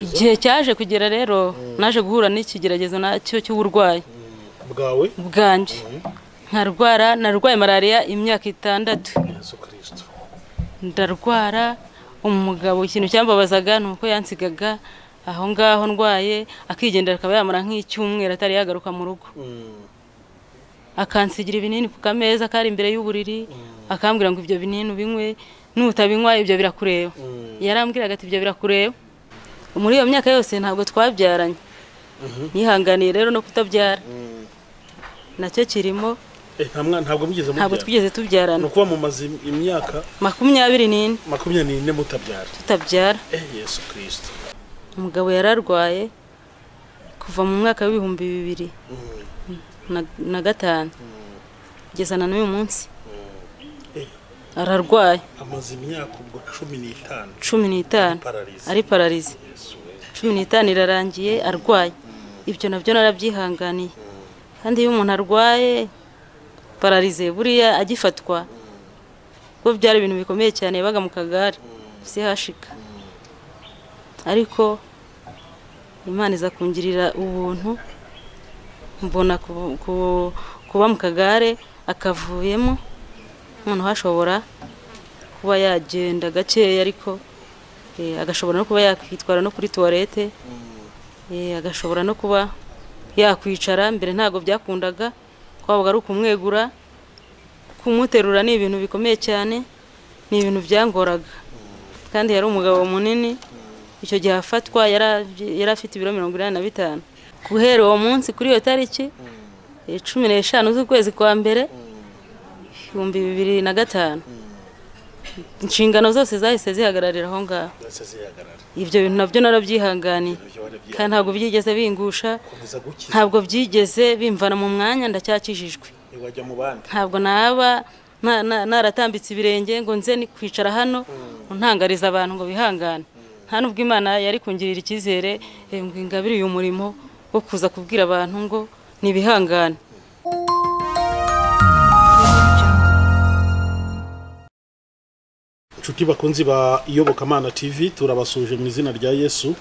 Igihe cyaje kugera rero naje guhura n'ikigeragezo nacyo cy'uburwayi bwawe bwanjye, nkarwara, narwaye malariya imyaka 6. Yesu Kristo. Ndarwara, umugabo ikintu cyambabazaga ni uko yansigaga aho ngaho ndwaye, akigendera akaba yamara nk'icyumweru atari yagaruka mu rugo. Akansigira ibinini ku kameza kari imbere y'uburiri, akambwira ngo ibyo binini ubinywe, nutabinywa ibyo birakureba. Yarambwiraga ati ibyo birakureba. Muri iyo myaka yose ntabwo twabyaranye. Nihanganiye rero no kutabyara. Nacyo kirimo. Ntabwo mugeze mubyara? Ntabwo twigeze tubyarana. Nuko mumaze imyaka 24. 24 mutabyara. Tutabyara. Yesu Kristo. Umugabo yararwaye kuva mu mwaka w'2005 kugeza na n'uyu munsi. Ararwaye. Amaze imyaka ubwo 15. 15. Ari pararize. 15 irarangiye arwaye. Ibyo nabyo narabyihanganiye. Kandi iyo umuntu arwaye pararize buriya agifatwa ko byari ibintu bikomeye cyane, yabaga mu kagare si hashika. Ariko Imana iza kungirira ubuntu, mbona kuba mu kagare akavuyemo, umuntu hashobora kuba yagenda gakeya, ariko agashobora no kuba yakwitwara no kuri toilette, agashobora no kuba yakwicara. Mbere ntago byakundaga, kwabaga ari ukumwegura, kumuterura ni ibintu bikomeye cyane, ni ibintu byangoraga. Kandi yari umugabo munini, icyo gihe afatwa yari afite ibiro 85. Guhera uwo munsi kuri iyo tariki 15 z'ukwezi kwa mbere 2005, inshingano zose zahise zihagararira aho ngaho. Ibyo bintu nabyo narabyihanganiye, kandi ntabwo byigeze bingusha, ntabwo byigeze bimvana mu mwanya, ndacyakijijwe. Ntabwo naba naratambitse ibirenge ngo nze ni kwicara hano ntangariza abantu ngo bihangane. Nta nubwo Imana yari kungirira icyizere ngo ingabire uyu murimo wo kuza kubwira abantu ngo nibihangane. Inshuti bakunzi ba Iyobokamana TV, turabasuje mu izina rya Yesu.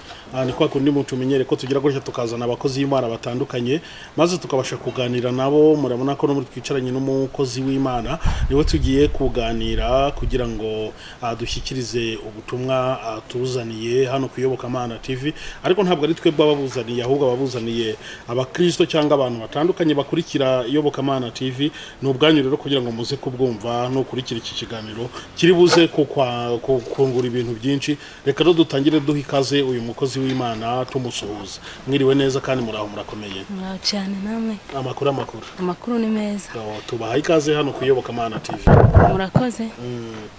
Ni kwa kundi mutumenyere ko tugira gutya tukazana abakozi b'Imana batandukanye, maze tukabasha kuganira nabo. Murabona ko no muri twicaranye n'umukozi w'Imana, niwe tugiye kuganira kugira ngo dushyikirize ubutumwa tuzaniye hano ku Iyobokamana TV. Ariko ntabwo ari twebwe ababuzaniye, ahubwo ababuzaniye abakristo cyangwa abantu batandukanye bakurikira Iyobokamana TV. Ni ubwanyu rero kugira ngo muze kubwumva no kurikira iki kiganiro kiri buze kungura ibintu byinshi. Reka rero dutangire duha ikaze uyu mukozi w'Imana tumusuhuza. Mwiriwe neza kandi muraho murakomeye? Muraho cyane namwe. Amakuru amakuru. Amakuru ni meza. Tubaha ikaze hano ku Iyobokamana TV. Murakoze.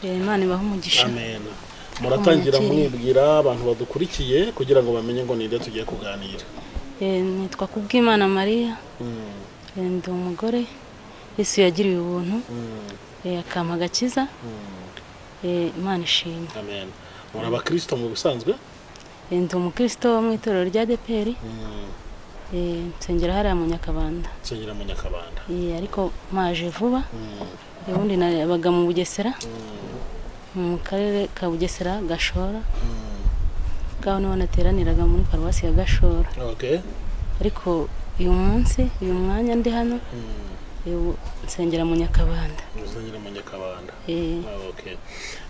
Imana ibahe umugisha. Amen. Muratangira mwibwira abantu badukurikiye kugira ngo bamenye ngo ninde tugiye kuganira. Nitwa Kubwimana Maria. Ndi umugore Yesu yagiriye ubuntu. Akampa agakiza. Imana ishimwe. Amen. Muri abakristo mu busanzwe? Ndi umukristo mu itorero rya ADEPR. Nsengera hariya mu Nyakabanda. Nsengera mu Nyakabanda. Ariko maje vuba. Ubundi nabaga mu Bugesera. Mu karere ka Bugesera Gashora. Gaho niho nateraniraga muri paruwasi ya Gashora. Okay. Ariko uyu munsi, uyu mwanya ndi hano, nsengera mu Nyakabanda. Nsengera mu Nyakabanda. Okay.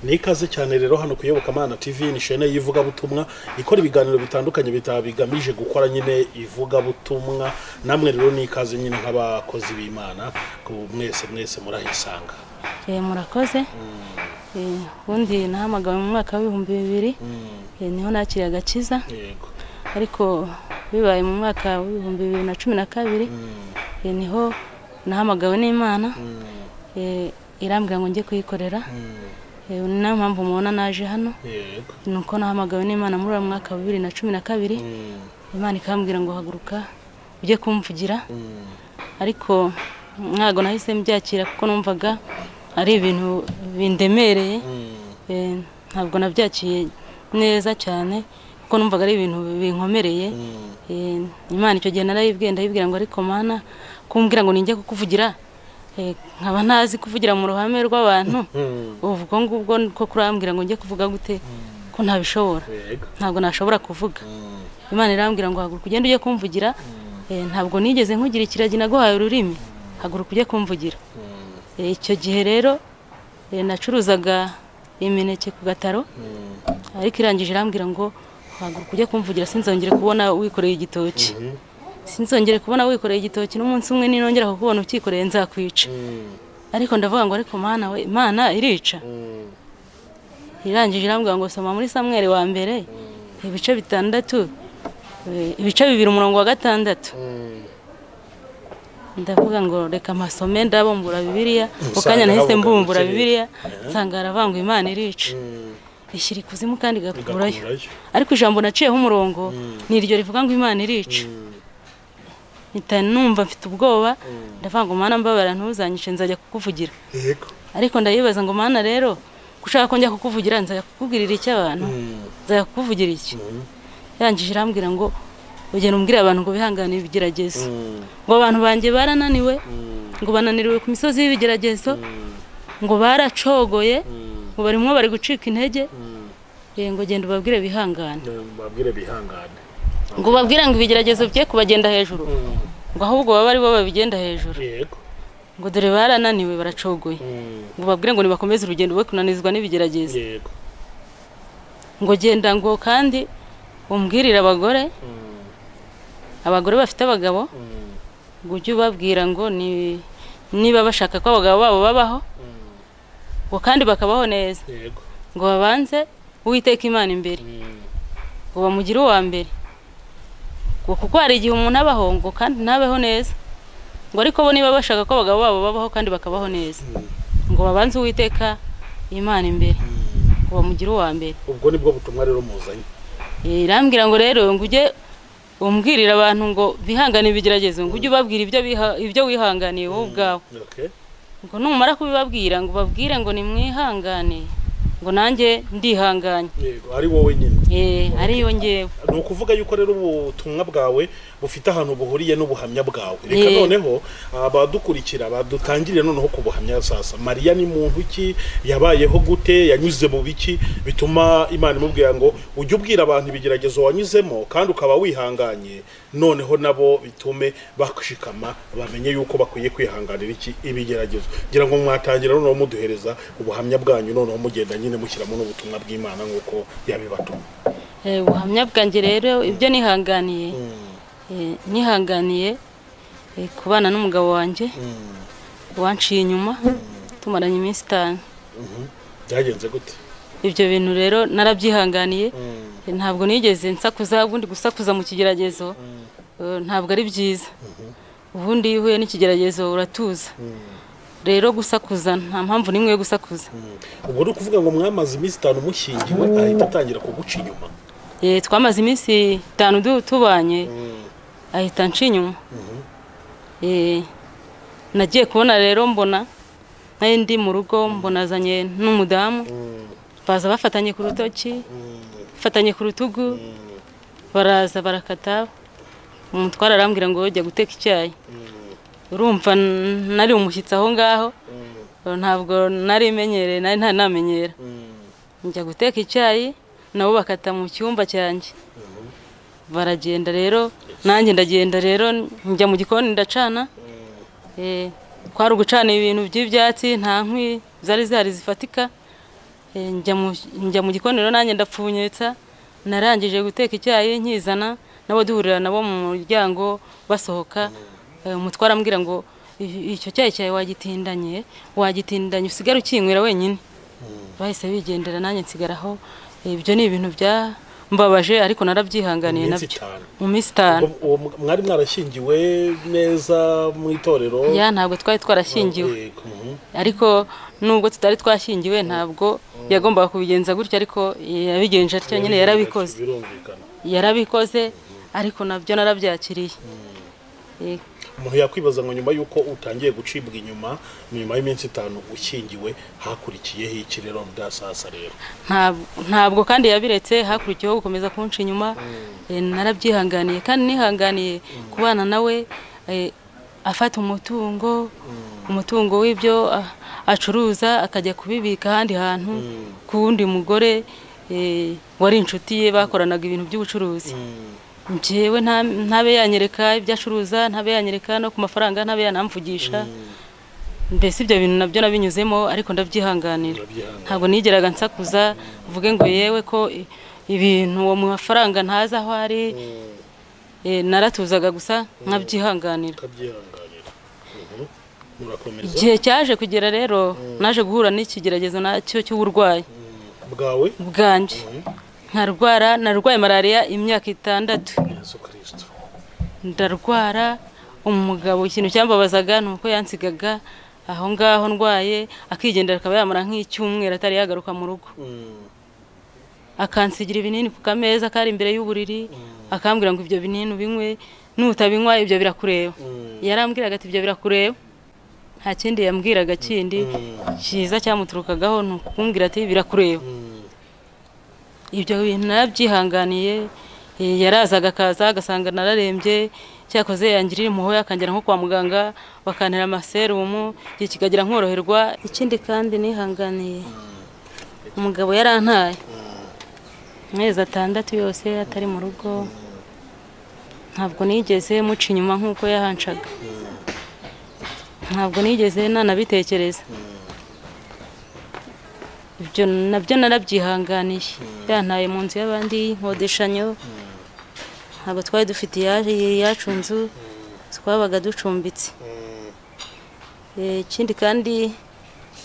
Ni ikaze cyane rero hano ku Iyobokamana TV, ni chaîne y'ivugabutumwa ikora ibiganiro bitandukanye bitabigamije gukora nyine ivugabutumwa. Namwe rero ni ikaze nyine nk'abakozi b'Imana, ku mwese mwese murahisanga. Murakoze. Ubundi nahamagawe mu mwaka w'2000, niho nakiriye agakiza. Yego. Ariko bibaye mu mwaka w'2012, niho nahamagawe n'Imana, irambwira ngo njye kuyikorera. Niyo mpamvu mubona naje hano. Yego. Nuko nahamagawe n'Imana muri uwo mwaka wa 2012, Imana ikambwira ngo haguruka ujye kumvugira. Ariko ntago nahise mbyakira kuko numvaga ari ibintu bindemereye. Ntabwo nabyakiye neza cyane kuko numvaga ari ibintu binkomereye. Imana icyo gihe narayibwiye, ndayibwira ngo ariko Mana, kumbwira ngo ninjye kukuvugira, nkaba ntazi kuvugira mu ruhame rw'abantu, ubwo ngubwo ko kurambwira ngo njye kuvuga gute Ko ntabishobora, ntabwo nashobora kuvuga. Imana irambwira ngo haguruka ugende ujye kumvugira. Ntabwo nigeze nkugira ikiragi, naguhaye ururimi, haguruka ujye kumvugira. Icyo gihe rero nacuruzaga imineke ku gataro, ariko irangije irambwira ngo haguruka ujye kumvugira, sinzongere kubona wikoreye igitoki, sinzongere kubona wikoreye igitoki n'umunsi umwe, ninongera kukubona ukikoreye nzakwica. Ariko ndavuga ngo ariko Mana we, Imana irica. Irangije irambwira ngo soma muri Samweli wa mbere ibice 6, ibice 2 umurongo wa 6. Ndavuga ngo reka mpasome, ndabumbura Bibiliya. Ukanya nahise mbumbura Bibiliya, nsanga haravangwa Imana irica, ishyira ikuzimu kandi igakurayo. Ariko ijambo naciyeho umurongo ni iryo rivuga ngo Imana irica. Mpita numva mfite ubwoba, ndavuga ngo Mana mbabara ntuzanyice, nzajya kukuvugira. Ariko ndayibaza ngo Mana rero ushaka ko njya kukuvugira, nzajya kukubwirira iki abantu, nzajya kukuvugira iki? Yarangije irambwira ngo ugenda umbwira abantu ngo bihangane ibigeragezo, ngo abantu banjye barananiwe, ngo bananiriwe ku misozi y'ibigeragezo, ngo baracogoye, ngo barimwo bari gucika intege, ngo genda ubabwire bihangane, babwire bihangane, ngo babwire ngo ibigeragezo bye kubagenda hejuru, ngo ahubwo baba ari bo babigenda hejuru. Ngo dore barananiwe baracogoye, ngo babwire ngo nibakomeze urugendo we kunanizwa n'ibigeragezo. Ngo genda ngo kandi umbwirire abagore, abagore bafite abagabo, ngo ujye ubabwira ngo niba bashaka ko abagabo babo babaho, ngo kandi bakabaho neza, ngo babanze Uwiteka Imana imbere, ngo bamugire uwa mbere, ngo kuko hari igihe umuntu abaho ngo kandi ntabeho neza, ngo ariko bo niba bashaka ko abagabo babo babaho kandi bakabaho neza, ngo babanze Uwiteka Imana imbere, ngo bamugire uwa mbere. Ubwo nibwo butumwa rero muzanye. Irambwira ngo rero ngo ujye umbwirira abantu ngo bihangane ibigeragezo, ngo ujye ubabwira ibyo wihanganiye wowe ubwawe. Ngo numara kubibabwira ngo babwire ngo nimwihangane, ngo nanjye ndihanganye. Yego, ari wowe nyine. Ari yo ngewe. Ni ukuvuga yuko rero ubutumwa bwawe bufite ahantu buhuriye n'ubuhamya bwawe. Reka noneho abadukurikira badutangirire noneho ku buhamya sasa. Mariya ni muntu ki, yabayeho gute, yanyuze mu biki bituma Imana imubwira ngo ujye ubwira abantu ibigeragezo wanyuzemo kandi ukaba wihanganye, noneho nabo bitume bakushikama bamenye yuko bakwiye kwihanganira iki ibigeragezo. Ngira ngo mwatangira noneho muduhereza ubuhamya bwanyu, noneho mugenda nyine mushyiramo n'ubutumwa bw'Imana nk'uko yabibatuma. Ubuhamya bwanjye rero ibyo nihanganiye, nihanganiye kubana n'umugabo wanjye wanciye inyuma, tumaranye iminsi 5. Byagenze gute? Ibyo bintu rero narabyihanganiye, ntabwo nigeze nsakuza. Ubundi gusakuza mu kigeragezo ntabwo ari byiza. Ubundi iyo uhuye n'ikigeragezo uratuza. Rero gusakuza nta mpamvu nimwe yo gusakuza. Ubwo uri kuvuga ngo mwamaze iminsi 5 mushyingiwe, ahita atangira kuguca inyuma? Twamaze iminsi 5 tubanye, ahita anca inyuma. Nagiye kubona rero mbona nari ndi mu rugo, mbona azanye n'umudamu, baza bafatanye ku rutoki, bafatanye ku rutugu, baraza barakata. Umutwara arambwira ngo jya guteka icyayi. Urumva nari umushyitsi aho ngaho, ntabwo nari menyereye, nari ntanamenyera. Njya guteka icyayi, nabo bakata mu cyumba cyanjye, baragenda rero, nanjye ndagenda rero njya mu gikoni ndacana. Kwari ugucana ibintu by'ibyatsi, nta nkwi zari zihari zifatika. Njya mu gikoni rero nanjye ndapfunyetsa. Narangije guteka icyayi nkizana, nabo duhurira nabo mu muryango basohoka. Umutwara ambwira ngo icyo cyayi cyawe wagitindanye, wagitindanye usigara ukinywera wenyine. Bahise bigendera, nanjye nsigaraho. Ibyo ni ibintu byambabaje ariko narabyihanganiye nabyo. Mu minsi 5. Mwari mwarashyingiwe neza mu itorero? Ya, ntabwo twari twarashyingiwe. Ariko nubwo tutari twashyingiwe ntabwo yagombaga kubigenza gutya, ariko yabigenje atyo nyine, yarabikoze. Yarabikoze ariko nabyo narabyakiriye. Umuntu yakwibaza ngo nyuma yuko utangiye gucibwa inyuma nyuma y'iminsi 5 ushyingiwe, hakurikiyeho iki rero bya sasa rero? Ntabwo kandi yabiretse, hakurikiyeho gukomeza kunca inyuma. Narabyihanganiye kandi nihanganiye kubana nawe, afata umutungo w'ibyo acuruza akajya kubibika ahandi hantu ku wundi mugore. wari inshuti ye bakoranaga ibintu by'ubucuruzi. Njyewe ntabe yanyereka ibyo acuruza, ntabe yanyereka no ku mafaranga, ntabe yanamvugisha. Mbese ibyo bintu nabyo nabinyuzemo ariko ndabyihanganira. Ntabwo nigeraga nsakuza uvuge ngo yewe ko ibintu uwo mafaranga ntazi aho ari. Naratuzaga gusa nkabyihanganira. Igihe cyaje kugera rero naje guhura n'ikigeragezo nacyo cy'uburwayi bwawe bwanjye. Nkarwara, narwaye malaria imyaka 6. Ndarwara. Umugabo ikintu cyambabazaga nuko yansigaga aho ngaho ndwaye, akigendera akaba yamara nk'icyumweru atari yagaruka mu rugo. Akansigira ibinini ku kameza kari imbere y'uburiri, akambwira ngo ibyo binini ubinywe, nutabinywa ibyo birakureba. Yarambwiraga ati ibyo birakureba. Nta kindi yambwiraga kindi cyiza cyamuturukagaho ni ukumbwira ati birakureba. Ibyo bintu narabyihanganiye. Yarazaga akaza agasanga nararembye, cyakoze yangirira impuhwe akangera nko kwa muganga bakantera amaserumu, igihe kikagira nkoroherwa. Ikindi kandi nihanganiye, umugabo yarantaye amezi 6 yose atari mu rugo. Ntabwo nigeze muca inyuma nk'uko yahancaga, ntabwo nigeze nanabitekereza. Ibyo nabyo narabyihanganiye. Yantaye mu nzu y'abandi nkodeshanyo, ntabwo twari dufite iyacu nzu, twabaga ducumbitse. Ikindi kandi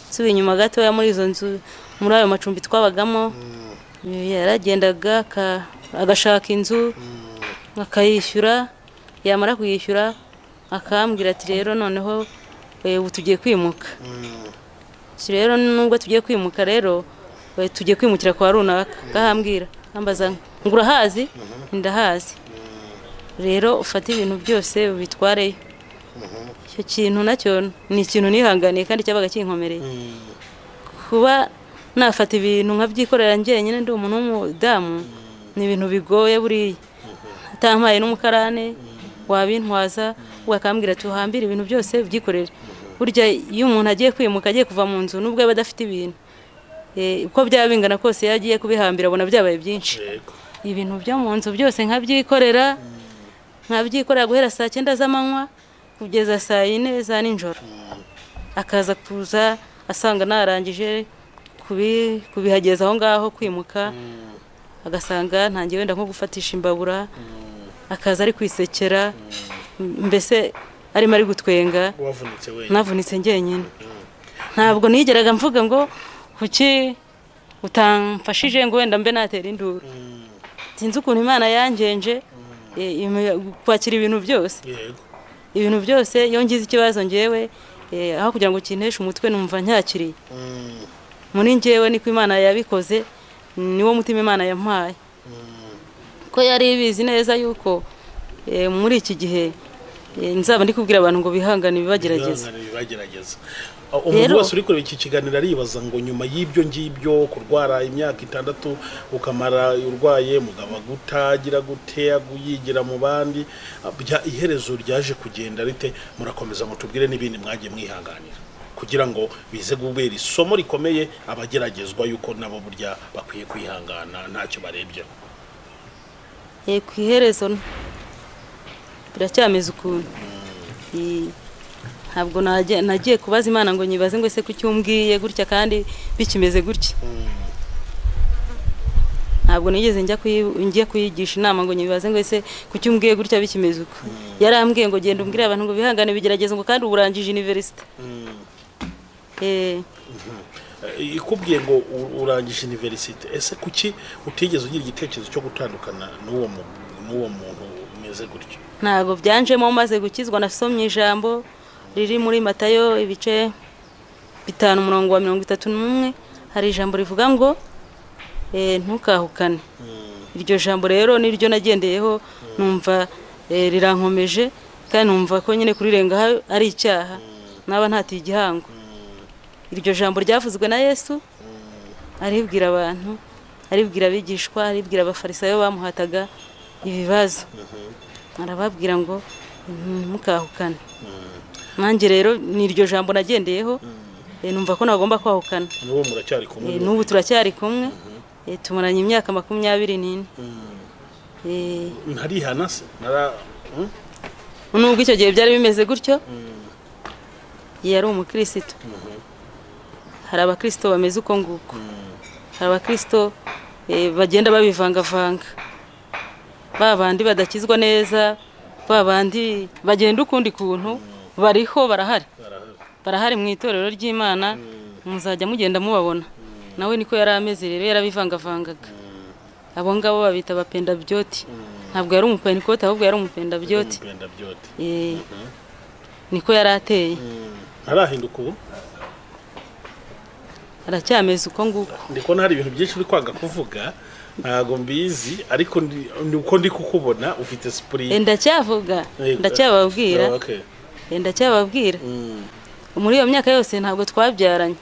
nsubiye inyuma gatoya muri izo nzu, muri ayo macumbi twabagamo, yaragendaga agashaka inzu akayishyura, yamara kuyishyura akambwira ati rero noneho ubu tugiye kwimuka. Rero nubwo tugiye kwimuka rero tugiye kwimukira kwa runaka. Akahambwira ambaza ngo urahazi? Ndahazi. Rero ufate ibintu byose ubitwareyo. Icyo kintu nacyo ni ikintu nihanganiye kandi cyabaga kinkomereye. Kuba nafata ibintu nkabyikorera njyenyine ndi umuntu w'umudamu ni ibintu bigoye buriya. Atampaye n'umukarane wabintwaza, wakambwira ati uhambire ibintu byose ubyikorere. Burya iyo umuntu agiye kwimuka agiye kuva mu nzu nubwo aba adafite ibintu, uko byaba bingana kose iyo agiye kubihambira abona byabaye byinshi. Ibintu byo mu nzu byose nkabyikorera, nkabyikorera guhera saa 9 z'amanywa kugeza saa 4 za nijoro. Akaza kuza asanga narangije kubihageza aho ngaho kwimuka, agasanga ntangiye wenda nko gufatisha imbabura, akaza ari kwisekera, mbese arimo ari gutwenga. Navunitse njyenyine. Ntabwo nigeraga mvuga ngo kuki utamfashije ngo wenda mbe natera induru. Sinzi ukuntu Imana yangenje kwakira ibintu byose. Ibintu byose iyo ngize ikibazo ngewe aho kugira ngo kinteshe umutwe numva nyakiriye. Muri ngewe niko Imana yabikoze, niwo mutima Imana yampaye. Ko yari ibizi neza yuko muri iki gihe nzaba ndi kubwira abantu ngo bihangane bibagerageza. Umuntu wese uri kureba iki kiganiro aribaza ngo nyuma y'ibyo ngibyo kurwara imyaka 6 ukamara urwaye, mugabo gutagira gute yigira mu bandi, iherezo ryaje kugenda rite? Murakomeza mutubwire n'ibindi mwagiye mwihanganira kugira ngo bize gubera isomo rikomeye abageragezwa yuko nabo burya bakwiye kwihangana ntacyo barebye. Ku iherezo biracyameze ukuntu. Ntabwo nagiye kubaza Imana ngo nyibaze ngo ese kuki umbwiye gutya kandi bikimeze gutya. Ntabwo nigeze njya kuyigisha inama ngo nyibaze ngo ese kuki umbwiye gutya bikimeze uko. Yarambwiye ngo genda umbwire abantu ngo bihangane bigerageze ngo kandi uburangije university. Ikubwiye ngo urangije university, ese kuki utigeze ugira igitekerezo cyo gutandukana n'uwo muntu umeze gutyo? Ntabwo byanjemo. Maze gukizwa nasomye ijambo riri muri Matayo ibice 5 umurongo wa 31, hari ijambo rivuga ngo ntukahukane. Iryo jambo rero niryo nagendeyeho, numva rirankomeje kandi numva ko nyine kurirenga ari icyaha naba ntatiye igihango. Iryo jambo ryavuzwe na Yesu aribwira abantu, aribwira abigishwa, aribwira abafarisayo bamuhataga ibibazo, arababwira ngo ntimukahukane. Nanjye rero ni iryo jambo nagendeyeho, numva ko nagomba kwahukana. N'ubu muracyari kumwe? N'ubu turacyari kumwe. Tumaranye imyaka 24. Ntarihana se? Nubwo icyo gihe byari bimeze gutyo, yari umukristo. Hari abakristo bameze uko nguko, hari abakristo bagenda babivangavanga, ba bandi badakizwa neza, ba bandi bagenda ukundi kuntu, bariho barahari, barahari mu itorero ry'Imana, muzajya mugenda mubabona. Nawe niko yari ameze rero, yarabivangavangaga. Abo ngabo babita abapenda byoti. Ntabwo yari umupentekote, ahubwo yari umupenda byoti. Niko yari ateye. Ntarahinduka ubu? Aracyameze uko nguko. Ndikubona hari ibintu byinshi uri kwanga kuvuga, ntago mbizi, ariko uko ndi kukubona ufite spirit. Ndacyavuga, ndacyababwira. Ndacyababwira. Muri iyo myaka yose ntabwo twabyaranye.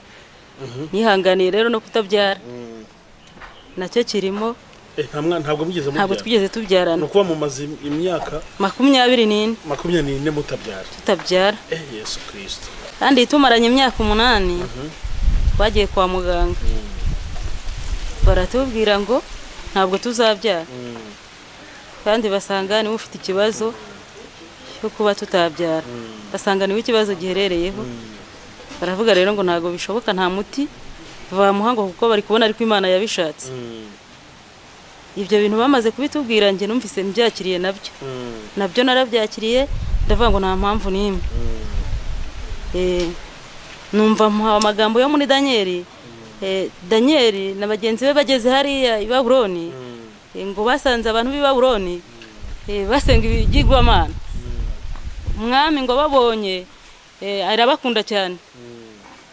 Nihanganiye rero no kutabyara. Nacyo kirimo. Ntabwo mugeze mubyara? Ntabwo twigeze tubyarana. Ni ukuba mumaze imyaka 24. 24 mutabyara. Tutabyara. Yesu Kristo. Kandi tumaranye imyaka 8. Twagiye kwa muganga. Baratubwira ngo ntabwo tuzabyara. Kandi basanga niwe ufite ikibazo cyo kuba tutabyara. Basanga niwe ikibazo giherereyeho. Baravuga rero ngo ntabwo bishoboka, nta muti bamuha ngo kuko bari kubona ariko Imana yabishatse. Ibyo bintu bamaze kubitubwira nge numvise mbyakiriye nabyo. Nabyo narabyakiriye, ndavuga ngo nta mpamvu n'imwe. Numva amagambo yo muri Danieli. Danieli na bagenzi be bageze hariya i Babuloni, ngo basanze abantu b'i Babuloni basenga ibigirwamana. Umwami ngo babonye arabakunda cyane,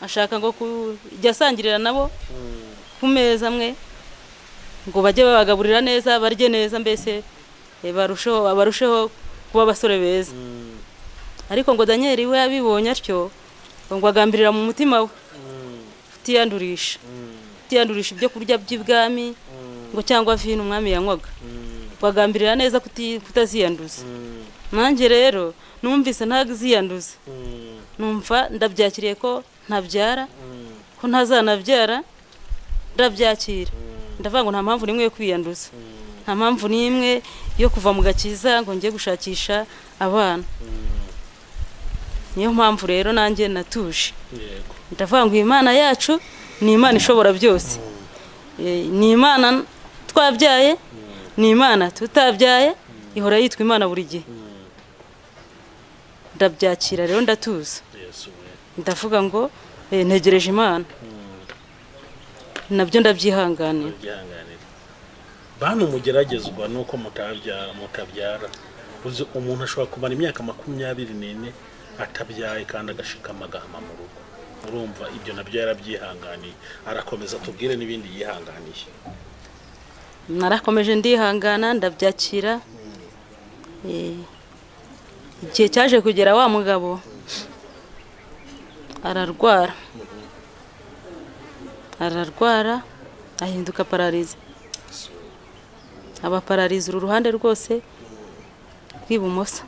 ashaka ngo kujya asangirira nabo ku meza amwe, ngo bajye babagaburira neza, barye neza, mbese barusheho kuba abasore beza. Ariko ngo Danieli we yabibonye atyo, ngo agambirira mu mutima we kutiyandurisha, kutiyandurisha ibyo kurya by'ibwami ngo cyangwa vino umwami yanywaga, ngo agambirira neza kutaziyanduza. Nanjye rero numvise ntaziyanduza, numva ndabyakiriye ko ntabyara, ko ntazanabyara, ndabyakira. Ndavuga ngo nta mpamvu n'imwe yo kwiyanduza, nta mpamvu n'imwe yo kuva mu gakiza ngo njye gushakisha abana. Niyo mpamvu rero nanjye natuje. Ndavuga ngo Imana yacu ni Imana ishobora byose. Ni Imana twabyaye, ni Imana tutabyaye, ihora yitwa Imana buri gihe. Ndabyakira rero ndatuza. Ndavuga ngo ntegereje Imana. Nabyo ndabyihanganira. Bantu mugeragezwa nuko mutabyara. Uzi umuntu ashobora kumara imyaka 24 atabyaye kandi agashikama agahama mu rugo. Urumva ibyo nabyo yarabyihanganiye, arakomeza tubwire n'ibindi yihanganiye. Narakomeje ndihangana, ndabyakira. Igihe cyaje kugera wa mugabo ararwara, ararwara ahinduka pararize, aba pararize uru ruhande rwose rw'ibumoso,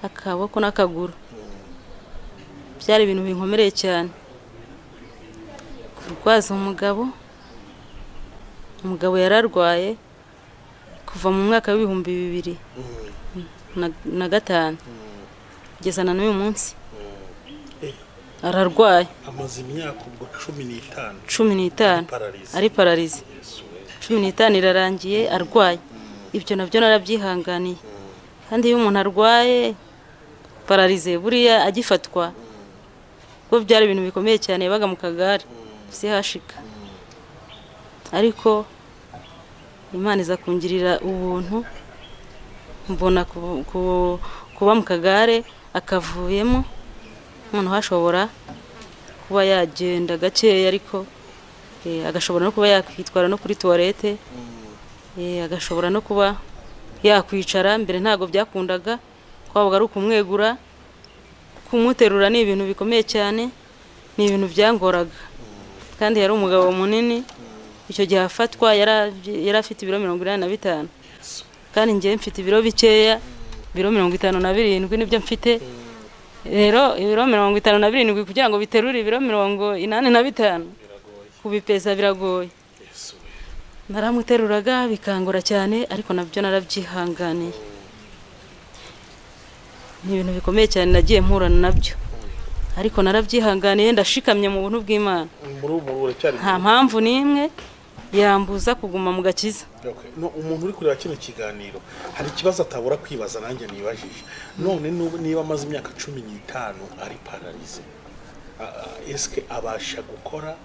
akaboko n'akaguru. Byari ibintu binkomereye cyane kurwaza umugabo. Umugabo yararwaye kuva mu mwaka w'2005 kugeza na n'uyu munsi ararwaye. Amaze imyaka ubwo 15. 15 ari pararize. 15 irarangiye arwaye. Ibyo nabyo narabyihanganiye. Kandi iyo umuntu arwaye pararize buriya agifatwa, kuko byari ibintu bikomeye cyane, yabaga mu kagare sihashika. Ariko Imana iza kungirira ubuntu, mbona kuba mu kagare akavuyemo, noneho ashobora kuba yagenda gakeya, ariko agashobora no kuba yakwitwara no kuri toilette, agashobora no kuba yakwicara. Mbere ntago byakundaga, kwabaga ari ukumwegura, kumuterura ni ibintu bikomeye cyane, ni ibintu byangoraga. Kandi yari umugabo munini, icyo gihe afatwa yari afite ibiro 85, kandi njye mfite ibiro bikeya, ibiro 57 nibyo mfite. Rero ibiro 57 kugira ngo biterure ibiro 85 kubipeza biragoye. Naramuteruraga bikangora cyane, ariko nabyo narabyihanganiye. Ni ibintu bikomeye cyane nagiye mpurana nabyo, ariko narabyihanganiye, ndashikamye mu buntu bw'Imana. Nta mpamvu n'imwe yambuza kuguma mu gakiza. No, umuntu uri kureba kino kiganiro hari ikibazo atabura kwibaza, nanjye nibajije. None niba amaze imyaka 15 ari pararize, eske abasha gukora,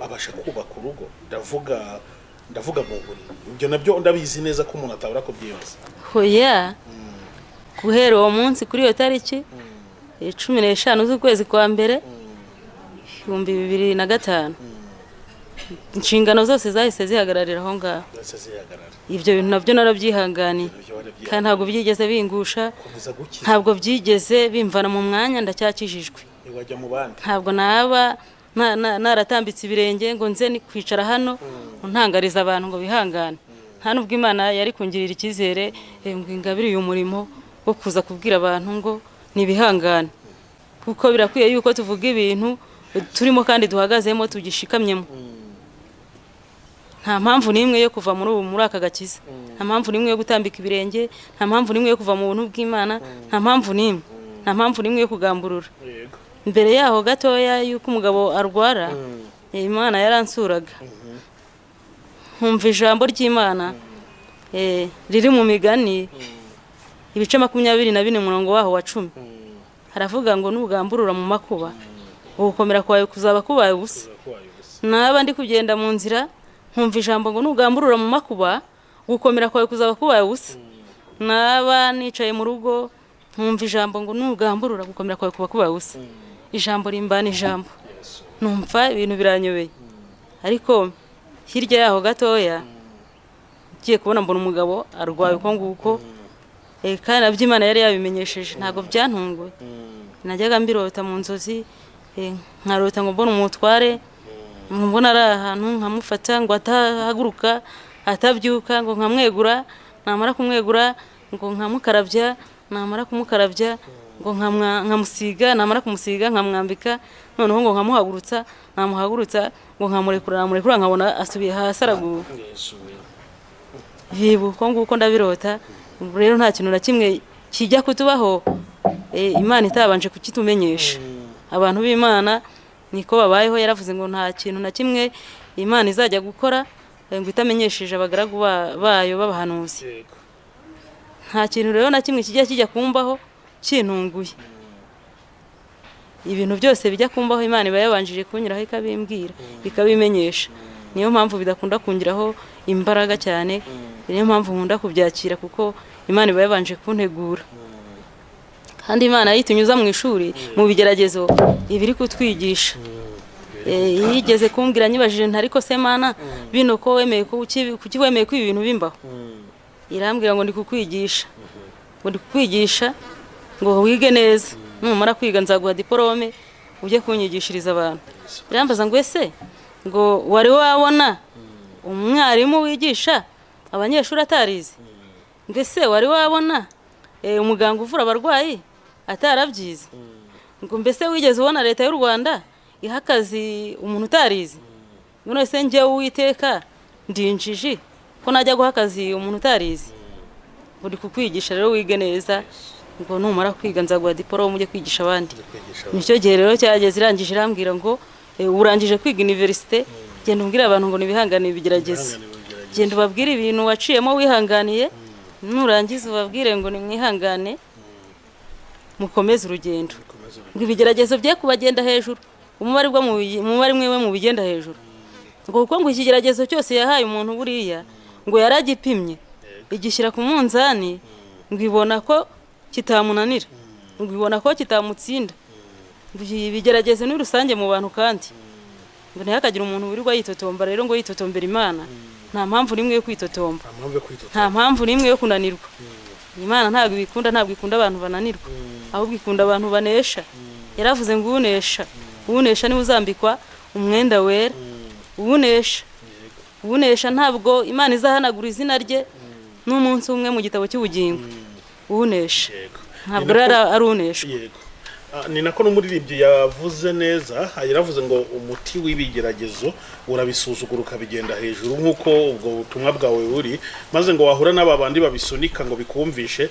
abasha kubaka urugo? Ndavuga mu buriri, ibyo nabyo ndabizi neza ko umuntu atabura kubyibaza. Hoya, guhera uwo munsi kuri iyo tariki 15 z'ukwezi kwa mbere 2005, inshingano zose zahise zihagararira aho ngaho. Ibyo bintu nabyo narabyihanganiye, kandi ntabwo byigeze bingusha, ntabwo byigeze bimvana mu mwanya, ndacyakijijwe. Ntabwo naba naratambitse ibirenge ngo nze ni kwicara hano ntangariza abantu ngo bihangane. Nta nubwo Imana yari kungirira icyizere ngo ingabire uyu murimo wo kuza kubwira abantu ngo nibihangane, kuko birakwiye yuko tuvuga ibintu turimo kandi duhagazemo tugishikamyemo. Nta mpamvu n'imwe yo kuva muri aka gakiza, nta mpamvu n'imwe yo gutambika ibirenge, nta mpamvu n'imwe yo kuva mu buntu bw'Imana, nta mpamvu n'imwe, nta mpamvu n'imwe yo kugamburura. Mbere yaho gatoya yuko umugabo arwara, Imana yaransuraga, nkumva ijambo ry'Imana riri mu migani ibice 24 umurongo waho wa 10, haravuga ngo nugamburura mu makuba ugukomera kwawe kuzaba kubaye ubusa. Naba ndi kugenda mu nzira nkumva ijambo ngo nugamburura mu makuba gukomera kwawe kuzaba kubaye ubusa. Naba nicaye mu rugo nkumva ijambo ngo nugamburura gukomera kwawe kuba kubaye ubusa. Ijambo rimbana ijambo, numva ibintu biranyobeye. Ariko hirya yaho gatoya ngiye kubona mbona umugabo arwaye uko nguko, kandi nabyo Imana yari yabimenyesheje, ntabwo byantunguye. Najyaga mbirota mu nzozi, nkarota ngo mbona umutware, mbona ari ahantu nkamufata ngo atahaguruka atabyuka, ngo nkamwegura, namara kumwegura ngo nkamukarabya, namara kumukarabya ngo nkamusiga, namara kumusiga nkamwambika, noneho ngo nkamuhagurutsa, namuhagurutsa ngo nkamurekura, namurekura nkabona asubiye hasi araguye. Bibu ko nguko ndabirota. Rero nta kintu na kimwe kijya kutubaho Imana itabanje kukitumenyesha. Abantu b'Imana niko babayeho, yaravuze ngo nta kintu na kimwe Imana izajya gukora ngo itamenyesheje abagaragu bayo b'abahanuzi. Nta kintu rero na kimwe kijya kijya kumbaho kintunguye. Ibintu byose bijya kumbaho Imana iba yabanjije kunyuraho ikabimbwira, ikabimenyesha. Niyo mpamvu bidakunda kungiraho imbaraga cyane, niyo mpamvu nkunda kubyakira, kuko Imana iba yabanje kuntegura. Kandi Imana yitunyuza mu ishuri mu bigeragezo ibiri kutwigisha. Yigeze kumbwira nyibajije nti ariko se Mana bino ko wemeye ko kuki wemeye ko ibintu bimbaho? Irambwira ngo ndi kukwigisha, ngo ndi kukwigisha ngo wige neza, numara kwiga nzaguha diplome ujye kunyigishiriza abantu. Irambaza ngo ese ngo wari wabona umwarimu wigisha abanyeshuri atarize? Mbese wari wabona umuganga uvura abarwayi atarabyize? Ngo mbese wigeze ubona leta y'u Rwanda iha akazi umuntu utarize? None se njye Uwiteka ndinjiji ko najya guha akazi umuntu utarize? Ngo ndi kukwigisha rero wige neza, ngo numara kwiga nzaguha diplome ujye kwigisha abandi. Nicyo gihe rero cyageze, irangije irambwira ngo urangije kwiga universite, genda umbwire abantu ngo nibihangane ibigerageze, genda ubabwire ibintu waciyemo wihanganiye, nurangiza ubabwire ngo nimwihangane mukomeze urugendo, ngo ibigeragezo bye kubagenda hejuru, umubare mwewe mu bigenda hejuru. Ngo kuko ngo ikigeragezo cyose yahaye umuntu buriya ngo yaragipimye igishyira ku munzani, ngo ibona ko kitamunanira, ngo ibona ko kitamutsinda. Ibigeragezo ni rusange mu bantu, kandi ngo ntihakagire umuntu wirirwa yitotomba. Rero ngo yitotombera Imana, nta mpamvu n'imwe yo kwitotomba, nta mpamvu n'imwe yo kunanirwa. Imana ntabwo ibikunda, ntabwo ikunda abantu bananirwa, ahubwo ikunda abantu banesha. Yaravuze ngo unesha, unesha niwe uzambikwa umwenda wera. Unesha, unesha ntabwo Imana izahanagura izina rye n'umunsi umwe mu gitabo cy'ubugingo. Unesha ntabwo rero ari uneshwa. Yego. Ni nako n'umuririmbyi yavuze neza, yaravuze ngo umuti w'ibigeragezo urabisuzugura ukabigenda hejuru, nk'uko ubwo butumwa bwawe buri, maze ngo wahura n'aba bandi babisunika ngo bikumvishe,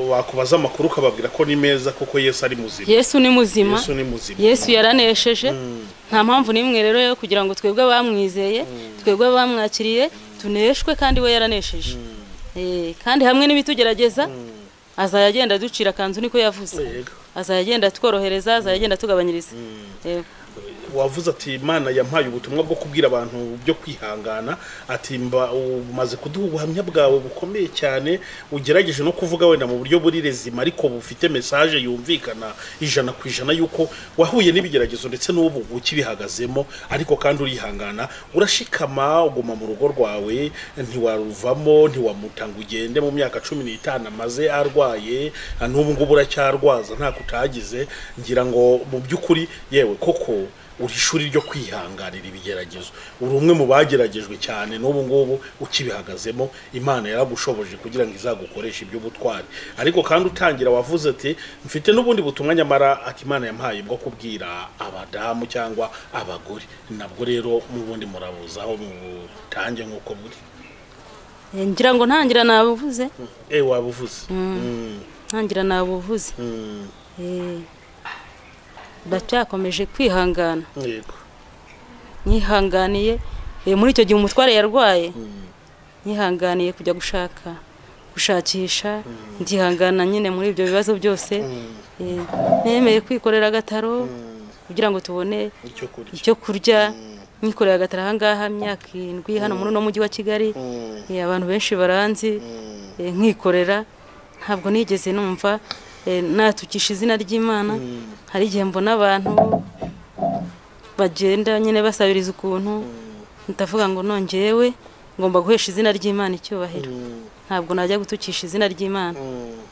bakubaza amakuru ukababwira ko ni meza kuko Yesu ari muzima. Yesu ni muzima. Yesu ni muzima. Yesu yaranesheje. Nta mpamvu n'imwe rero yo kugira ngo twebwe bamwizeye, twebwe bamwakiriye tuneshwe, kandi we yaranesheje. Kandi hamwe n'ibitugerageza azayagenda ducira kanzu, niko yavuze. Azayagenda tworohereza, azayagenda tugabanyiriza. Wavuze ati Imana yampaye ubutumwa bwo kubwira abantu byo kwihangana, ati umaze kuduha ubuhamya bwawe bukomeye cyane, ugerageje no kuvuga wenda mu buryo buri rezima ariko bufite message yumvikana 100% yuko wahuye n'ibigeragezo ndetse n'ubu ukibihagazemo, ariko kandi urihangana, urashikama, uguma mu rugo rwawe, ntiwaruvamo, ntiwamutanga ugende mu myaka 15 amaze arwaye, n'ubu ngubu uracyarwaza nta kutagize. Ngira ngo mu by'ukuri yewe koko uri ishuri ryo kwihanganira ibigeragezo, uri umwe mu bageragejwe cyane n'ubu ngubu ukibihagazemo. Imana yaragushoboje kugira ngo izagukoreshe ibyo butwari. Ariko kandi utangira wavuze ati mfite n'ubundi butumwa nyamara ati Imana yampaye bwo kubwira abadamu cyangwa abagore, nabwo rero n'ubundi murabuzaho mutange nk'uko buri. Ngira ngo ntangira nabuvuze. Wabuvuze. Ntangira nabuvuze. Ndacyakomeje kwihangana. Yego. Nihanganiye muri icyo gihe umutware yarwaye, nihanganiye kujya gushakisha, ndihangana nyine muri ibyo bibazo byose. Nemeye kwikorera agataro kugira ngo tubone icyo kurya. Nikorera agataro aha ngaha imyaka 7 hano muri no mujyi wa Kigali. Abantu benshi baranzi, nkikorera, ntabwo nigeze numva natukisha izina ry'Imana. Hari igihe mbona abantu bagenda nyine basabiriza ukuntu, ndavuga ngo nongewe ngomba guhesha izina ry'Imana icyubahiro, ntabwo najya gutukisha izina ry'Imana.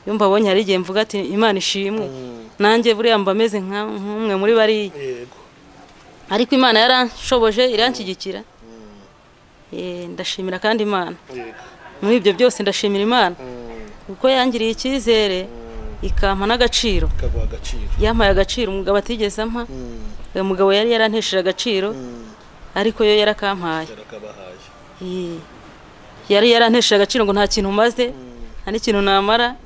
Iyo mbabonye hari igihe mvuga ati Imana ishimwe, nanjye buriya mba meze nk'umwe muri bariya. Ariko Imana yaranshoboje iranshyigikira. Ndashimira kandi Imana muri ibyo byose, ndashimira Imana kuko yangiriye icyizere ikampa n'agaciro. Yampaye agaciro umugabo atigeze ampa. Uyu mugabo yari yarantesheje agaciro, ariko yo yarakampaye. Yari yarantesheje agaciro ngo nta kintu maze, nta n'ikintu namara,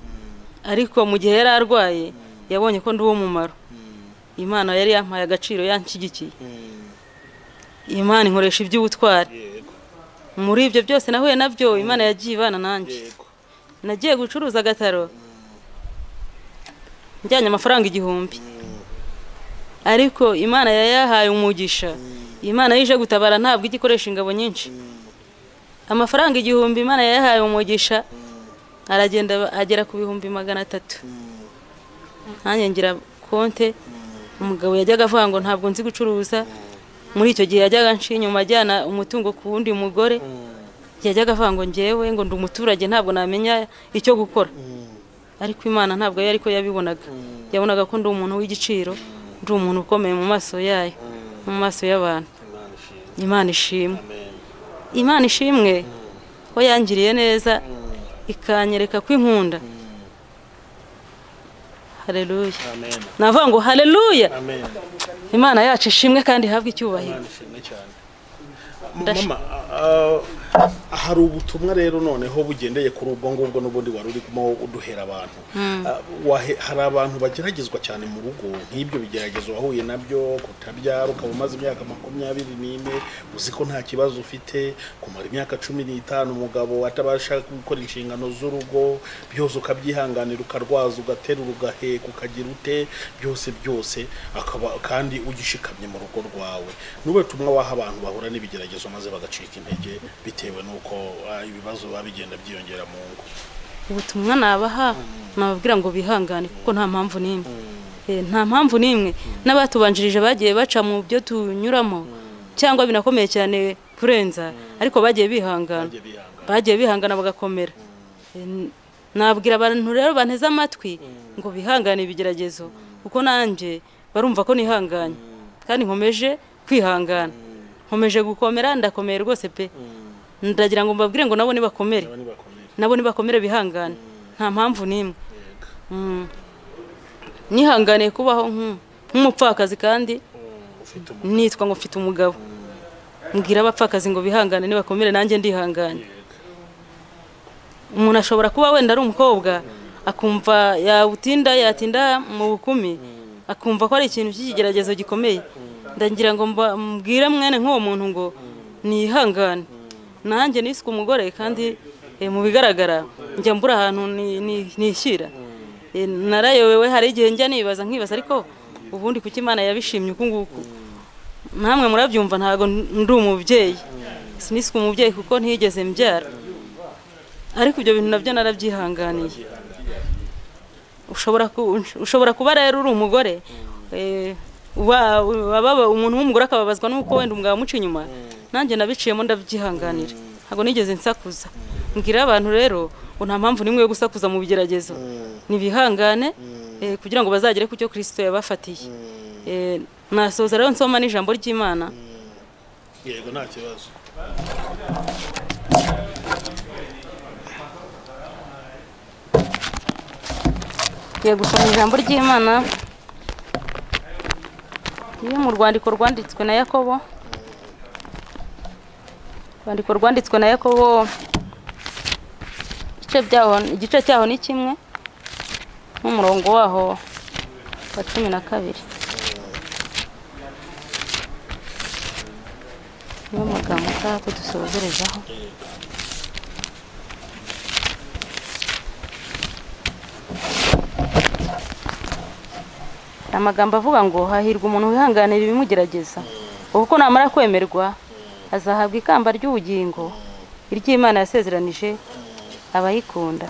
ariko mu gihe yari arwaye yabonye ko ndi uw'umumaro. Imana yari yampaye agaciro, yanshyigikiye. Imana inkoresha iby'ubutwari. Muri ibyo byose nahuye nabyo, Imana yagiye ibana nanjye. Nagiye gucuruza agataro njyanye amafaranga 1000, ariko Imana yayahaye umugisha. Imana yije gutabara ntabwo igikoresha ingabo nyinshi. Amafaranga 1000 Imana yayahaye umugisha, aragenda agera ku 300,000. Nanjye ngira konte. Umugabo yajyaga avuga ngo ntabwo nzi gucuruza. Muri icyo gihe yajyaga nshi inyuma ajyana umutungo ku wundi mugore. Yajyaga avuga ngo njyewe ngo ndi umuturage ntabwo namenya icyo gukora. Ariko Imana ntabwo yari ko yabibonaga. Yabonaga ko ndi umuntu w'igiciro, ndi umuntu ukomeye mu maso yayo, mu maso y'abantu. Imana ishimwe. Imana ishimwe ko yangiriye neza, ikanyereka ko inkunda. Haleluya. Navuga ngo haleluya. Imana yacu ishimwe kandi ihabwe icyubahiro. Imana ishimwe cyane. Mama, hari ubutumwa rero noneho bugendeye kuri ubwo ngubwo n'ubundi wari urimo uduhera abantu. Hari abantu bageragezwa cyane mu rugo nk'ibyo bigeragezo wahuye nabyo, kutabyara ukaba umaze imyaka 24 uzi ko nta kibazo ufite, kumara imyaka 15 umugabo atabasha gukora inshingano z'urugo, byose ukabyihanganira, ukarwaza, ugaterura, ugaheka, ukagira ute, byose byose akaba kandi ugishikamye mu rugo rwawe. N'ubu tumwa waha abantu bahura n'ibigeragezo maze bagacika intege bitewe nuko ibibazo babigenda byiyongera mu ngo. Ubutumwa nabaha nababwira ngo bihangane kuko nta mpamvu n'imwe. Nta mpamvu n'imwe n'abatubanjirije bagiye baca mu byo tunyuramo cyangwa binakomeye cyane kurenza, ariko bagiye bihangana. Bagiye bihangana bagakomera. Nabwira abantu rero banteze amatwi ngo bihangane ibigeragezo, kuko nanjye barumva ko nihanganye kandi nkomeje kwihangana. Nkomeje gukomera, ndakomeye rwose pe. Ndagira ngo mbabwire ngo nabo nibakomere. Nabo nibakomere bihangane. Nta mpamvu n'imwe. Nihanganiye kubaho nk'umupfakazi kandi nitwa ngo mfite umugabo. Mbwira abapfakazi ngo bihangane nibakomere, nanjye ndihanganye. Umuntu ashobora kuba wenda ari umukobwa akumva yawutinda yatinda mu bukumi, akumva ko ari ikintu cy'ikigeragezo gikomeye. Ndagira ngo mbwire mwene nk'uwo muntu ngo nihangane, nanjye niswe umugore kandi mu bigaragara njya mbura ahantu nishyira. Narayobewe, hari igihe njya nibaza nkibaza ariko ubundi kuki Imana yabishimye uku nguku. Namwe murabyumva ntago ndi umubyeyi, siniswe umubyeyi kuko ntigeze mbyara, ariko ibyo bintu nabyo narabyihanganiye. Ushobora kuba rero uri umugore, umuntu w'umugore akababazwa nuko wenda umugabo amuca inyuma, nanjye nabiciyemo ndabyihanganira, ntago nigeze nsakuza. Mbwira abantu rero ngo nta mpamvu nimwe yo gusakuza mu bigeragezo, nibihangane kugira ngo bazagere ku cyo Kristo yabafatiye. Nasoza rero nsoma n'ijambo ry'Imana. Yego, nta kibazo. Yego, gusoma ijambo ry'Imana iyo mu rwandiko rwanditswe na Yakobo, rwandiko rwanditswe na Yakobo igice cyaho ni kimwe n'umurongo waho wa 12. Niyo magambo nshaka ko dusozerezaho. Amagambo avuga ngo hahirwa umuntu wihanganira ibimugerageza, kuko namara kwemerwa azahabwa ikamba ry'ubugingo iry'Imana yasezeranije abayikunda.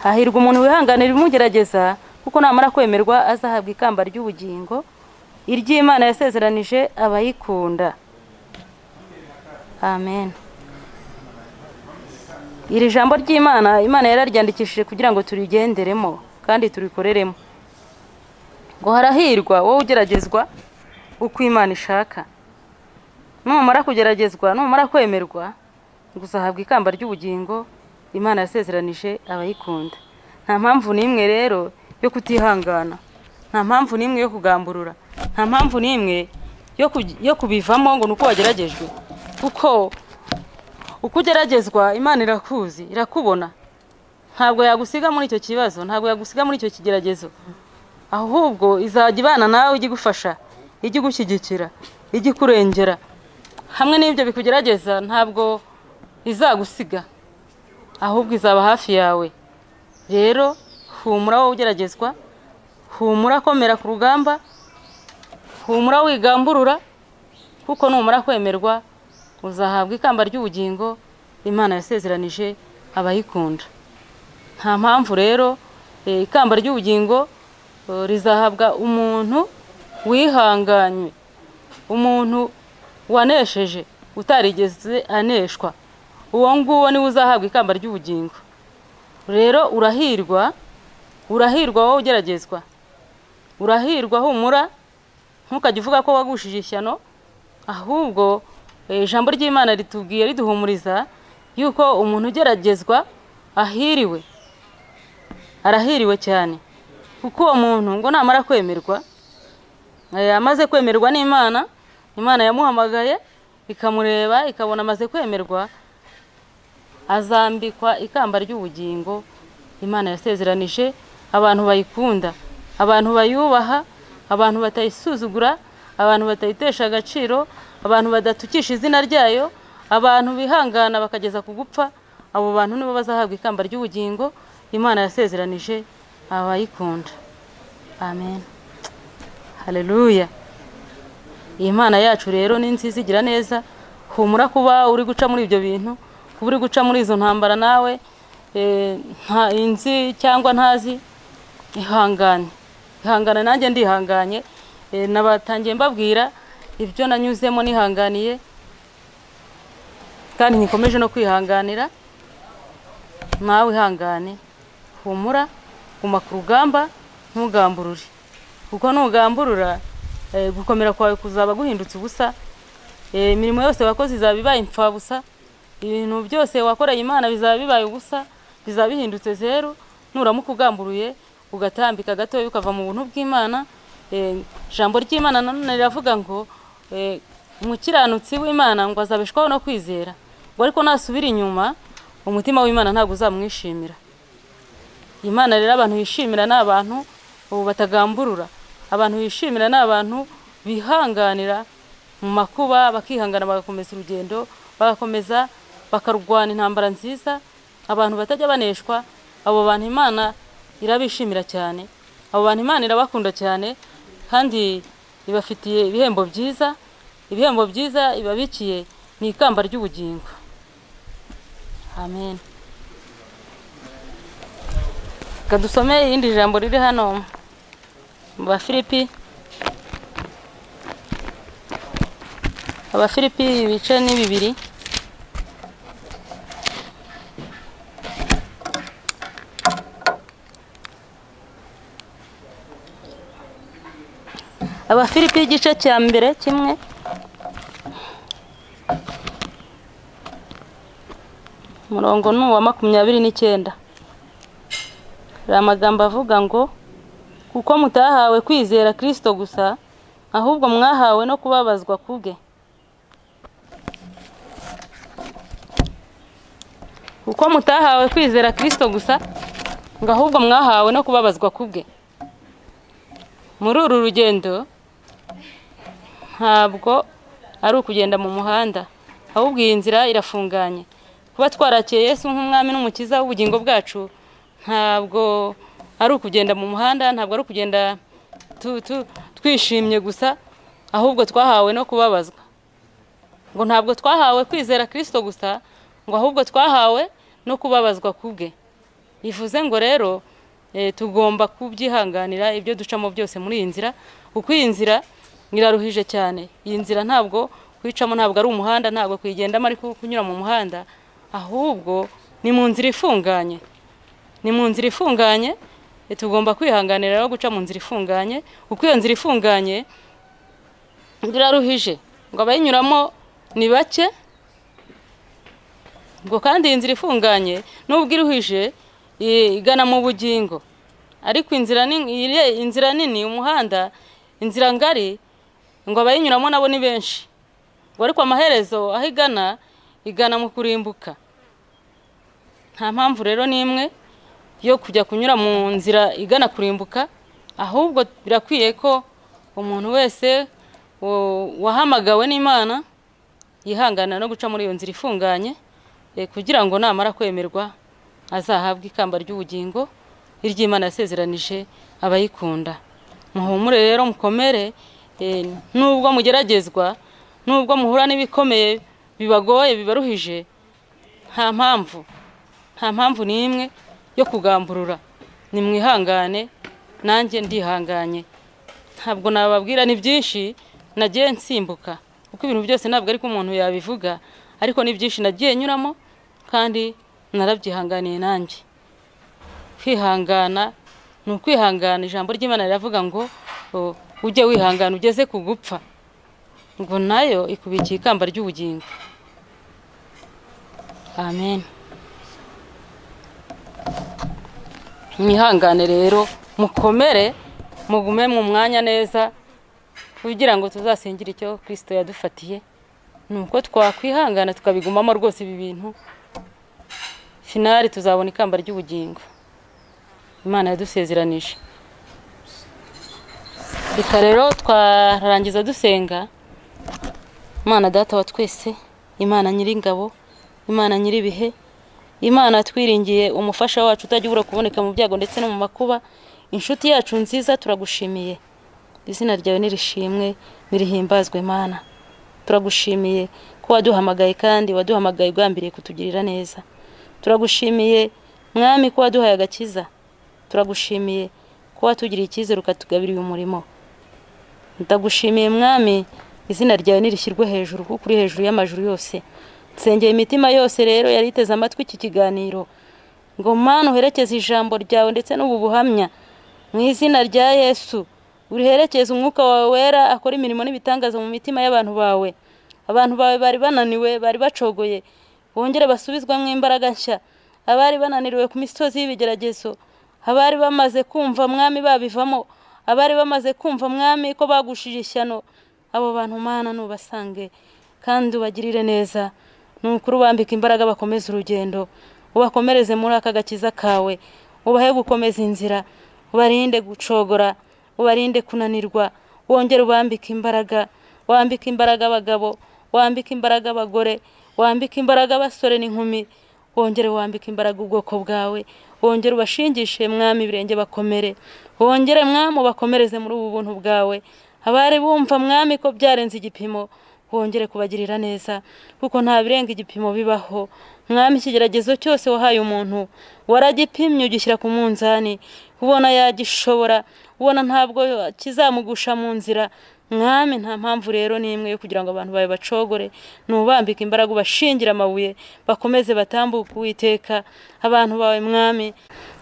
Hahirwa umuntu wihanganira ibimugerageza, kuko namara kwemerwa azahabwa ikamba ry'ubugingo iry'Imana yasezeranije abayikunda. Amen. Iri jambo ry'Imana, Imana yararyandikishije kugira ngo turigenderemo kandi turikoreremo. Ngo harahirwa wowe ugeragezwa uko Imana ishaka. Numara kugeragezwa, numara kwemerwa, ngo uzahabwa ikamba ry'ubugingo Imana yasezeranije abayikunda. Nta mpamvu n'imwe rero yo kutihangana, nta mpamvu n'imwe yo kugamburura, nta mpamvu n'imwe yo kubivamo ngo nuko wageragejwe. Kuko uko ugeragezwa Imana irakuzi, irakubona. Ntabwo yagusiga muri icyo kibazo, ntabwo yagusiga muri icyo kigeragezo, ahubwo izajya ibana nawe, ijye igufasha, ijye igushyigikira, ijye ikurengera. Hamwe n'ibyo bikugerageza ntabwo izagusiga, ahubwo izaba hafi yawe. Rero humura wowe ugeragezwa, humura komera ku rugamba, humura wigamburura, kuko numara kwemerwa uzahabwa ikamba ry'ubugingo Imana yasezeranije abayikunda. Nta mpamvu rero ikamba ry'ubugingo rizahabwa umuntu wihanganywe, umuntu wanesheje utarigeze aneshwa, uwo nguwo niwe uzahabwa ikamba ry'ubugingo. Rero urahirwa, urahirwa wowe ugeragezwa, urahirwa humura, ntukajye uvuga ko wagushije ishyano, ahubwo ijambo ry'Imana ritubwiye riduhumuriza yuko umuntu ugeragezwa ahiriwe, arahiriwe cyane, kuko uwo muntu ngo namara kwemerwa, amaze kwemerwa n'Imana, Imana yamuhamagaye ikamureba ikabona amaze kwemerwa, azambikwa ikamba ry'ubugingo Imana yasezeranije abantu bayikunda, abantu bayubaha, abantu batayisuzugura, abantu batayitesha agaciro, abantu badatukisha izina ryayo, abantu bihangana bakageza ku gupfa. Abo bantu nibo bazahabwa ikamba ry'ubugingo Imana yasezeranije abayikunda. Amen. Haleluya. Imana yacu rero ni nziza, igira neza. Humura kuba uri guca muri ibyo bintu, kuba uri guca muri izo ntambara nawe nta inzi cyangwa ntazi, ihangane, ihangane. Nanjye ndihanganye, nabatangiye mbabwira ibyo nanyuzemo nihanganiye, kandi nikomeje no kwihanganira. Nawe ihangane, humura, guma ku rugamba, ntugamburure, kuko nugamburura gukomera kwawe kuzaba guhindutse ubusa, imirimo yose wakoze izaba ibaye imfabusa, ibintu byose wakoreye Imana bizaba bibaye ubusa, bizaba bihindutse zeru, Nuramuka ugamburuye ugatambika gatoya ukava mu buntu bw'Imana, ijambo ry'Imana nanone riravuga ngo umukiranutsi w'Imana ngo azabeshwaho no kwizera, ngo ariko nasubira inyuma umutima w'Imana ntabwo uzamwishimira. Imana rero abantu yishimira ni abantu ubu batagamburura, abantu yishimira ni abantu bihanganira mu makuba, bakihangana bagakomeza urugendo, bagakomeza bakarwana intambara nziza, abantu batajya baneshwa. Abo bantu Imana irabishimira cyane, abo bantu Imana irabakunda cyane, kandi ibafitiye ibihembo byiza. Ibihembo byiza ibabikiye ni ikamba ry'ubugingo. Amen. Kadusome irindi jambo riri hano mu Bafilipi. Abafilipi ibice ni 2. Abafilipi igice cya mbere kimwe, umurongo ni uwa 29. Hari amagambo avuga ngo kuko mutahawe kwizera Kristo gusa, ahubwo mwahawe no kubabazwa kubwe. Kuko mutahawe kwizera Kristo gusa, ngo ahubwo mwahawe no kubabazwa kubwe. Muri uru rugendo ntabwo ari ukugenda mu muhanda, ahubwo iyi nzira irafunganye. Kuba twarakiye Yesu nk'umwami n'umukiza w'ubugingo bwacu ntabwo ari ukugenda mu muhanda, ntabwo ari ukugenda twishimye gusa, ahubwo twahawe no kubabazwa. Ngo ntabwo twahawe kwizera Kristo gusa, ngo ahubwo twahawe no kubabazwa kubwe. Bivuze ngo rero tugomba kubyihanganira ibyo ducamo byose muri iyi nzira, kuko iyi nzira iraruhije cyane. Iyi nzira ntabwo kwicamo, ntabwo ari umuhanda, ntabwo kuyigendamo ariko kunyura mu muhanda, ahubwo ni mu nzira ifunganye. Ni mu nzira ifunganye, tugomba kwihanganira no guca mu nzira ifunganye, kuko iyo nzira ifunganye iraruhije, ngo abayinyuramo ni bake. Ngo kandi iyi nzira ifunganye nubwo iruhije igana mu bugingo, ariko inzira nini, umuhanda, inzira ngari, ngo abayinyuramo nabo ni benshi. Ngo ariko amaherezo aho igana, igana mu kurimbuka. Nta mpamvu rero n'imwe yo kujya kunyura mu nzira igana kurimbuka, ahubwo birakwiye ko umuntu wese wahamagawe n'Imana yihangana no guca muri iyo nzira ifunganye, kugira ngo namara kwemerwa azahabwe ikamba ry'ubugingo iry'Imana yasezeranije abayikunda. Muhumure rero, mukomere, nubwo mugeragezwa, nubwo muhura n'ibikomeye bibagoye bibaruhije, nta mpamvu n'imwe yo kugamburura. Nimwihangane, nanjye ndihanganye. Ntabwo nababwira ni byinshi nagiye nsimbuka, kuko ibintu byose ntabwo ariko umuntu yabivuga, ariko ni byinshi nagiye nyuramo kandi narabyihanganiye nanjye. Kwihangana ni ukwihangana. Ijambo ry'Imana riravuga ngo ujye wihangana ugeze ku gupfa, ngo nayo ikubikiye ikamba ry'ubugingo. Amen. Mwihangane rero, mukomere, mugume mu mwanya neza, kugira ngo tuzasingire icyo Kristo yadufatiye. Nuko twakwihangana tukabigumamo rwose ibi bintu, finali tuzabona ikamba ry'ubugingo Imana yadusezeranije. Reka rero twarangiza dusenga. Imana Data wa twese, Imana nyiringabo, Imana nyiribihe, Imana twiringiye, umufasha wacu utajya ubura kuboneka mu byago ndetse no mu makuba, inshuti yacu nziza, turagushimiye. Izina ryawe nirishimwe, nirihimbazwe Mana. Turagushimiye ko waduhamagaye kandi waduhamagaye ugambiriye kutugirira neza. Turagushimiye Mwami ko waduhaye agakiza. Turagushimiye ko watugiriye icyizere ukatugabira uyu murimo. Ndagushimiye Mwami, izina ryawe nirishyirwe hejuru kuko uri hejuru y'amajuru yose. Nsengeye imitima yose rero yari iteze amatwi iki kiganiro, ngo Mana uherekeze ijambo ryawe ndetse n'ubu buhamya mu izina rya Yesu. Uriherekeze umwuka wawe wera akora imirimo n'ibitangaza mu mitima y'abantu bawe. Abantu bawe bari bananiwe, bari bacogoye, bongere basubizwamo imbaraga nshya. Abari bananiriwe ku misozi y'ibigeragezo Abari bamaze kumva Mwami babivamo, abari bamaze kumva Mwami ko bagushije ishyano, abo bantu Mana nubasange kandi ubagirire neza. Nukuri ubambika imbaraga bakomeze urugendo, ubakomereze muri aka gakiza kawe, ubahe gukomeza inzira, ubarinde gucogora, ubarinde kunanirwa, wongere ubambike imbaraga, wambike imbaraga abagabo, wambike imbaraga abagore, wambike imbaraga abasore n'inkumi, wongere wambike imbaraga ubwoko bwawe, wongere ubashingishe Mwami ibirenge bakomere, wongere Mwami ubakomereze muri ubu buntu bwawe. Abari bumva Mwami ko byarenze igipimo, wongere kubagirira neza, kuko nta birenga igipimo bibaho. Mwami ikigeragezo cyose wahaye umuntu waragipimye ugishyira ku munzani, ubona yagishobora, ubona ntabwo kizamugusha mu nzira. Mwami nta mpamvu rero n'imwe yo kugira ngo abantu bawe bacogore, nubambike imbaraga ubashingira amabuye bakomeze batambuke Uwiteka abantu bawe Mwami.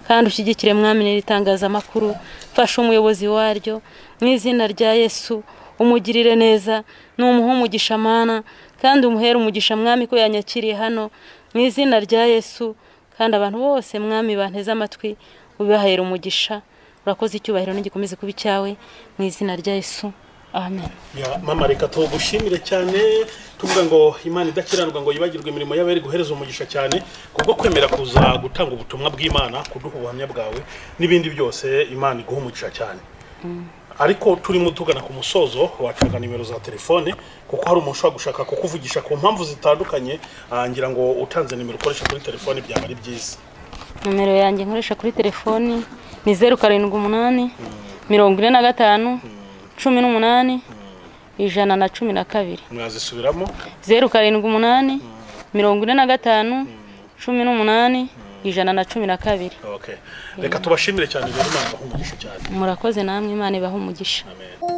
Kandi ushyigikire Mwami n'iritangazamakuru, fasha umuyobozi waryo mu izina rya Yesu, umugirire neza, numuhe umugisha Mana, kandi umuhere umugisha Mwami ko yanyakiriye hano mu izina rya Yesu. Kandi abantu bose Mwami banteze amatwi ubahera umugisha. Urakoze, icyubahiro n'igikomeze kuba icyawe mu izina rya Yesu, amen. Ya mama, reka tugushimire cyane, tuvuga ngo Imana idakiranirwa ngo yibagirwe imirimo y'abari guhereza umugisha cyane kubwo kwemera kuza gutanga ubutumwa bw'Imana, kuduha ubuhamya bwawe n'ibindi byose. Imana iguha umugisha cyane. Ariko turimo tugana ku musozo, wacaga nimero za telefone kuko hari umuntu ushobora gushaka kukuvugisha ku mpamvu zitandukanye. Ngira ngo utanze nimero ukoresha kuri telefone byaba ari byiza. Nomero yanjye nkoresha kuri telefoni ni 078 45 18 112. Mwazisubiramo? 078 45 18 112. Okay, reka tubashimire cyane rero, Imana ibahe umugisha cyane. Murakoze namwe, Imana ibahe umugisha. Amen.